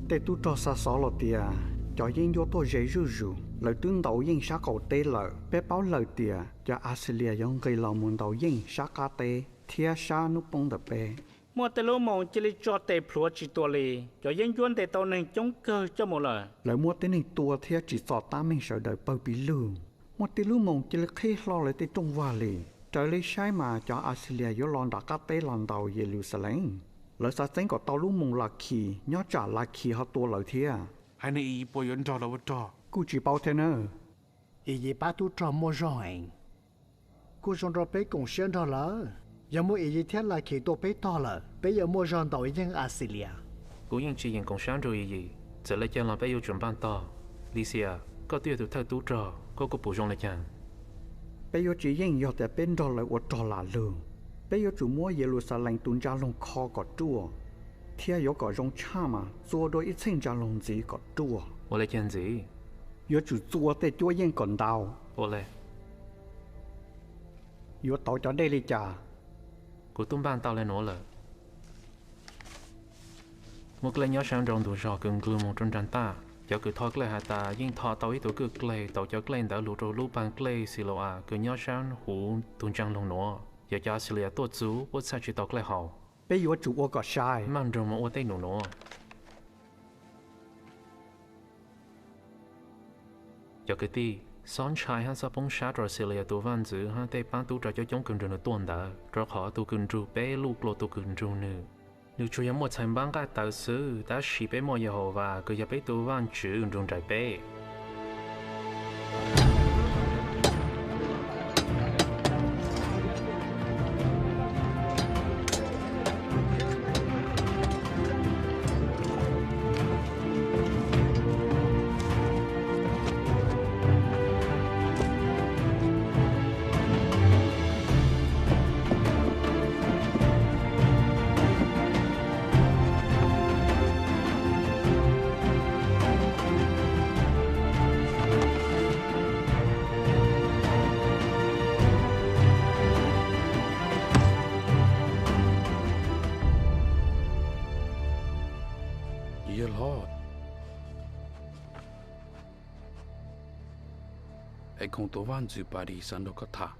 Tej tub rog xa xov los tias cov yeeb ncuab tuaj ze zuj zus, lawv twb ntaus yeej sab qaum teb lawm. Peb paub lawm tias cov Axilias yuav nqis los mus ntaus yeej sab qab teb thiab sab hnub poob ntawm peb. Muaj tej lub moos cia li tso tes plhuav tsis tua li. Cov yeeb ncuab ntes tau neeg coob kawg coj mus lawm. Lawv muab tej neeg tua thiab tsim txom tab meeg sawv daws pawg piv lug. Muaj tej lub moos cia li qhib hlo lawv tej rooj vag li. Raws li saib mas cov Axilias yuav los nram qab teb los ntaus Yeluxalees. Lawv xav txeeb kom tau lub moos Lakhis nyob tsam Lakhis ho tua lawv thiab. Haiv neeg Iyiv puas yuav nrog lawv ua rog? Kuj tsis paub thiab nawb. Iyiv pab tub rog muaj zog heev, kuj zoo rau peb koom siab nrog lawv. Yog muaj Iyiv thiab Lakhis tua peb tog lawm, peb yuav muaj zog ntaus yeej Axilias. Kuv yeej tsis yeem koom sab nrug Iyiv, txawm le caag los peb yuav tsum npaj tog. Lisias, koj twb yog tus thawj tub rog, koj kuj pum zoo le caag? Peb yuav tsis yeej yog tias peb nrog lawv ua rog lam lug. Peb yuav tsum muab Yeluxalees tus ntsa loog kho kom ruaj, thiab yuav kom zoo tshaj mas txua dua ib txheej ntsa loog ntxiv kom ruaj. Ua le caag ntxiv? Yuav tsum txua tej cuab yeej kom ntau. Ua le. Yuav tauv cov dej li cas? Kuv tub npaj tau le nuav lawm. Muaj dlej nyob sab nraud ntug zog kws nqlug moog rua nraag taj. Cov kws tho dlej has tas yeej tho tau ib tug kwj dlej, tau cov dlej ntawd lug rua lub paag dlej Xilau-as kws nyob sab huv tug ntsa loog nuav. Yog cov Axilias tuaj txug puab txhaj tsis tau dlej haus. Peb yuav tsum ua kom sai. Maj nrug moog ua tej num nuav. Cov kwv tij, xob ntshai hab xob poob sab rua Axilias tus vaaj ntxwv hab tej paab tub rog coob coob kws nrug nwg tuaj ntawd, rua qhov tug kws nrug peb luj dlua tug kws nrug nwg. Nwg tsuas yog muaj txhais npaab nqaj tawv xwb, tab sis peb muaj Yehauvas kws yog peb tug Vaajtswv nrug nraim peb. Yawg hlob, Ekoos tus vaaj ntxwv Paris xav nrug koj tham.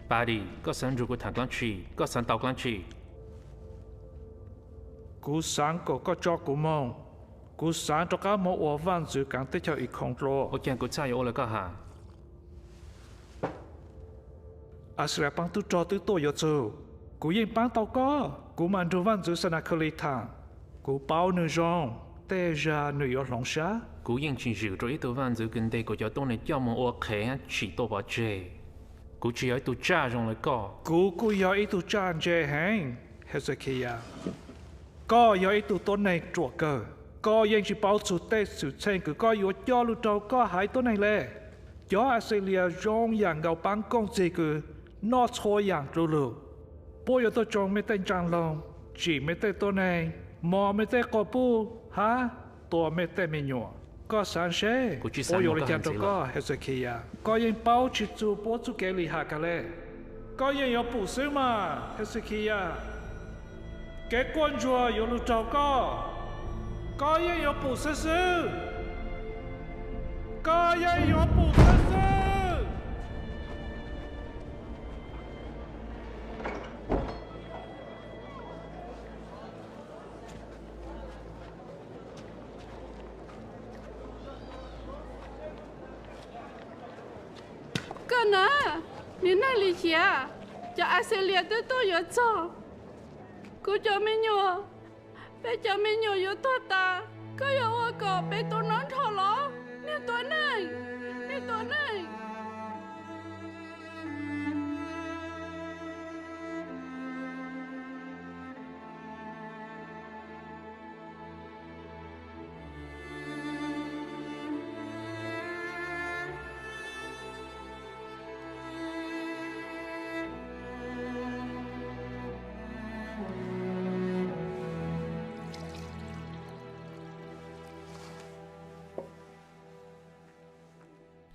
Paris, koj xav nrug kuv tham dlaab tsi? Koj xav tau dlaab tsi? Kuv xaav kom koj tso kuv moog. Kuv xaav rov qab moog ua vaaj ntxwv kaav teb chaws Ekoos dlua. Ua caag kuv txhaj yuav ua le koj has? Axilias paab tub rog twb tuaj yuav txug. Kuv yeej paab tau koj. Kuv mam nrug vaaj ntxwv Xanakhalis tham. Kuv paub nwg zoo, tej zag nwg yuav hloov sab. Kuv yeej tsis zwm rua ib tug vaaj ntxwv kws nteg kuv cov tuab neeg coj moog ua qhev hab tsim tuaj pov tseg. Kuv tsis yog ib tug tsaj zoo le koj. Kuv kuj yog ib tug tsaj ntse heev, Hexekiyas. Koj yog ib tug tuab neeg ruam kawg. Koj yeej tsis paub txug tej xwm txheej kws koj yuav coj lug raug koj haiv tuab neeg le. Cov Axilias zoo yaam nkaus paab kooj txig kws noj txhua yaam du lug. Puab yuav tuaj tsoo mej tej ntsaa loog, tsim mej tej tuab neeg, mos mej tej quas puj hab tua mej tej me nyuam. Koj xaav seb puab yuav ua le caag rua koj, Hexekiyas? Koj yeej paub tsis txug puab txuj kev li has kag le. Koj yeej yuav pum xwb mas, Hexekiyas. Kev quaj ntsuag yuav lug raug koj. Koj yeej yuav pum xwb xwb. Koj yeej yuav pum xwb xwb. Koj na, nwg neeg li hiav, cov Axilias twb tuaj yuav txog. Kuv cov me nyuam, peb cov me nyuam yuav tuag tas, koj yuav ua kom peb tuav nob nrho los? Niag tuab neeg, niag tuab neeg.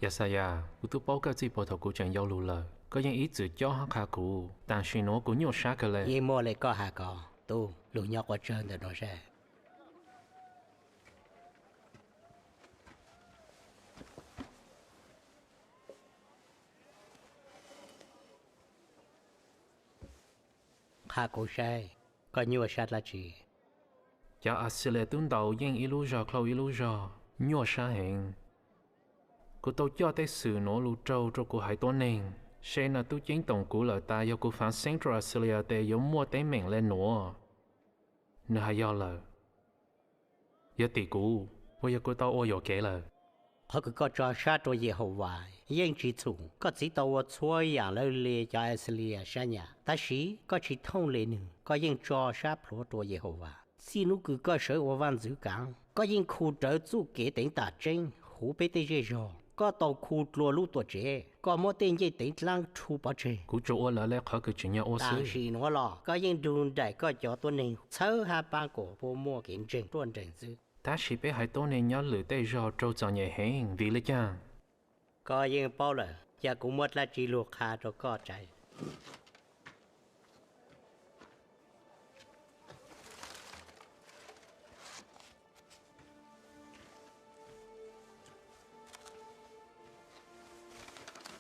Yaxayas, kuv twb paub koj txij puag thaum kuv tseem yau lug lawm. Koj yeej ib txwm cob hab qha kuv. Tam sim nuav kuv nyuaj sab kawg le. Yeej muaj le koj has ko, tub lug nyob quas tsawg ntawm nuav seb. Qha kuv saib, koj nyuaj sab dlaab tsi? Cov Axilias twb ntaus yeej ib lub zog dlhau ib lub zog, nyuaj sab heev. Kuv tau coj tej xwm nuav lug raug rua kuv haiv tuab neeg, seb naj tub ceeb toom kuv lawm tas yog kuv faav xeeb rua Axilias tes yuav muaj teeb meem le nuav. Nwg has yog lawm. Yog tim kuv, puas yog kuv tau ua yuam kev lawm? Qhov kws koj tso sab rua Yehauvas yeej tsi txhum. Koj txiv tau ua txhua yaam lawv le cov Axilias sab nyam, tab sis koj tsi thooj le nwg, koj yeej tso sab plhuav rua Yehauvas. Txij nub kws koj sawv ua vaaj ntxwv kaav, koj yeej khu rawv txuj kev teev tam tseeb huv peb tej zej zog. Koj tau khu dlua lub tuam tsev, koj muab tej ncej teev dlaab rhu pov tseg. Kuv tsuas ua lawv le qhov kws tsim nyog ua xwb. Tam sim nuav los koj yeej nrug nraim koj cov tuab neeg txhawb hab paab kuas puab muaj kev ntseeg ruaj nreeg xwb. Tab sis peb haiv tuab neeg nyob lwm tej zog raug txom nyem heev, vim le caag? Koj yeej paub lawm, ca kuv muab dlaab tsi lug qha rua koj saib.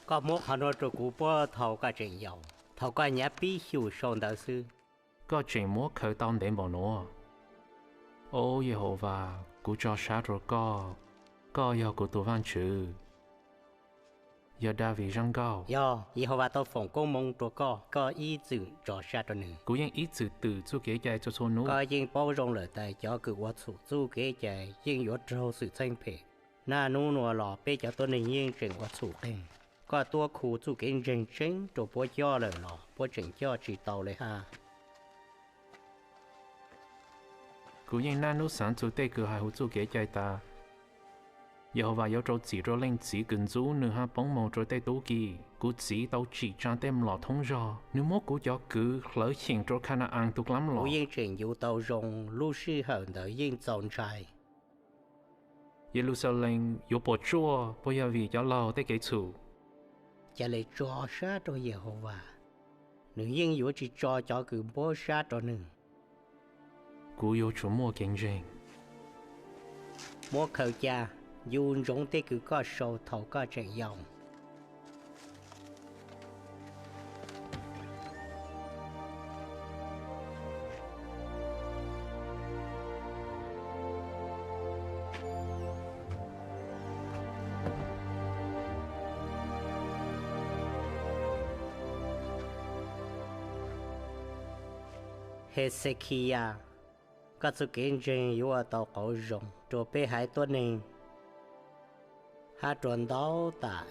Koj muab qhov nuav rua kuv puab thaus koj tseem yau, thaus koj nyav pib xyum sau ntawv xwb. Koj tseem muab khaws tau ntev npaum nuav. Au Yehauvas, kuv tso sab rua koj, koj yog kuv tug Vaajtswv, yog Daviv zaaj nkauj. Yog, Yehauvas tau foom koob moov rua koj, koj ib txwm tso sab rua nwg. Kuv yeej ib txwm twm txuj kev cai txhua txhua nub. Koj yeej paub zoo lawm tas cov kws ua txhum txuj kev cai yeej yuav raug xwm txheej phem. Naj nub nuav los peb cov tuab neeg yeej tseem ua txhum qeeg. Koj tuab khu txuj kev ntseeg tseeb rua puab coj lawm los puab tseem coj tsi tau le hab. Kuv yeej naj nub xaav txug tej kws hais huv txuj kev cai tas. Yehauvas yuav rau txim rua leej txiv kws ntxub nwg hab poob moog rua tej tub ki. Kuv txiv tau tsim tsaa tej mlom thoob zog, nwg muab kuv cov kwv hlawv xyeem rua Khana-as tug dlaab mlom. Kuv yeej tseem ncu tau zoo lub sij hawm ntawd yeej txaus ntshai. Yeluxalees yuav puas tsuaj puas yog vim cov laug tej kev txhum? Ca le tso sab rua Yehauvas, nwg yeej yuav tsi tso cov kws npuab sab rua nwg. Kuv yuav tsum muaj kev ntseeg. Muab khaws ca, ncu ntsoov tej kws koj sau thaus koj tseem yau. Hexekhiyas, koj txuj kev ntseeg yuav ua tau qauv zoo rua peb haiv tuab neeg hab rua ntau tam.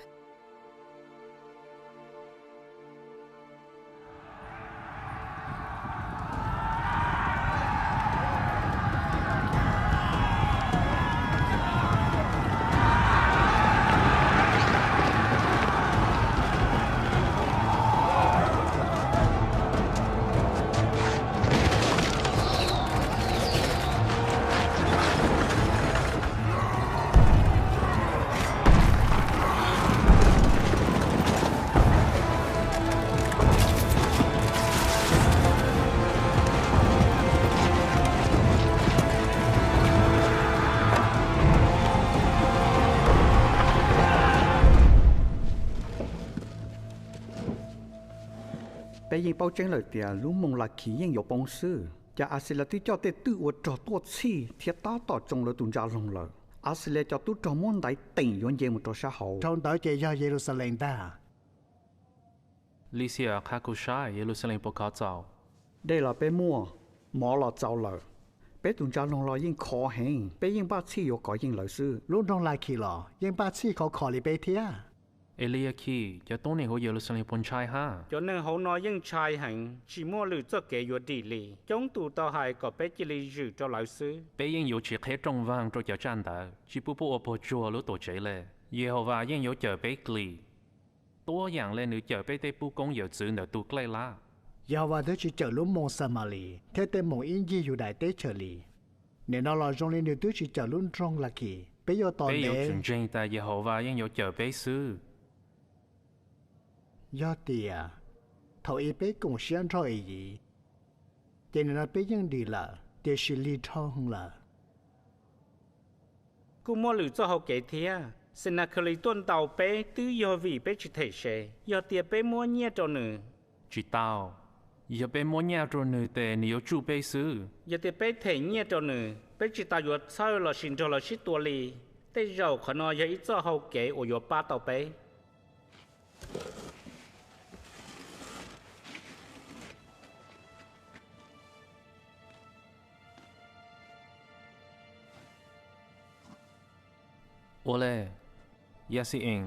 Peb yeej paub tseeb lawm tias lub moos Lakhis yeej yuav poob xwb. Cov Axilias twb coj tej twj ua rog tuaj txhij thiab tab tom tsoo lawv tus ntsa loog lawm. Axilias cov tub rog muab ntaiv teem yuav nce mus rau sab hauv. Dhau ntawd ces yog Yeluxalees ntag. Lisias, qha kuv saib, Yeluxalees puas khov txaus? Dej los peb muaj, mov los txaus lawm. Peb tus ntsa loog los yeej khov heev, peb yeej npaj txhij yuav kov yeej lawv xwb. Lub nroog Lakhis los yeej npaj txhij khov kho li peb thiab. Eliakhis, cov tuab neeg huv Yeluxalees puas ntshai hab? Cov neeg hauv no yeej ntshai heev, tsis muaj lwm txoj kev yuav dim li. Coob tus tau hais kom peb cia li zwm rau lawv xwb. Peb yeej yuav tsis qheb rooj vaag rau cov tsaj ntawd, tsis pub puab ua puag tsuag lub tuam tsev le. Yehauvas yeej yuav cawm peb dlim, tuab yaam le nws cawm peb tej pub koob yawm txwv ntawm tus dlej lab. Yehauvas twb tsis cawm lub moos Xamalis thiab tej moos ib ncig Yudais teb chaws li. Nim no los zoo li nws twb tsis cawm lub nroog Lakhis, Peb yuav tos ntev. Peb yuav tsum ntseeg tas Yehauvas yeej yuav cawm peb xwb. Yog tias thaum ub peb koom siab nrog Iyiv, ces nim no peb yeej dim lawm, tiam sis lig dhau lawm. Kuj muaj lwm txoj hau kev thiab. Xenakhalis tuaj ntaus peb twb yog vim peb tsis them se. Yog tias peb muab nyiaj rau nws. Tsis tau. Yog peb muab nyiaj rau nws ces nws yuav tsuj peb xwb. Yog tias peb them nyiaj rau nws, peb tsis tas yuav txhawj lossis nrog lawv sib tua li. Tej zaum qhov no yog ib txoj hau kev uas yuav pab tau peb. Ua li, Yaxi-ees,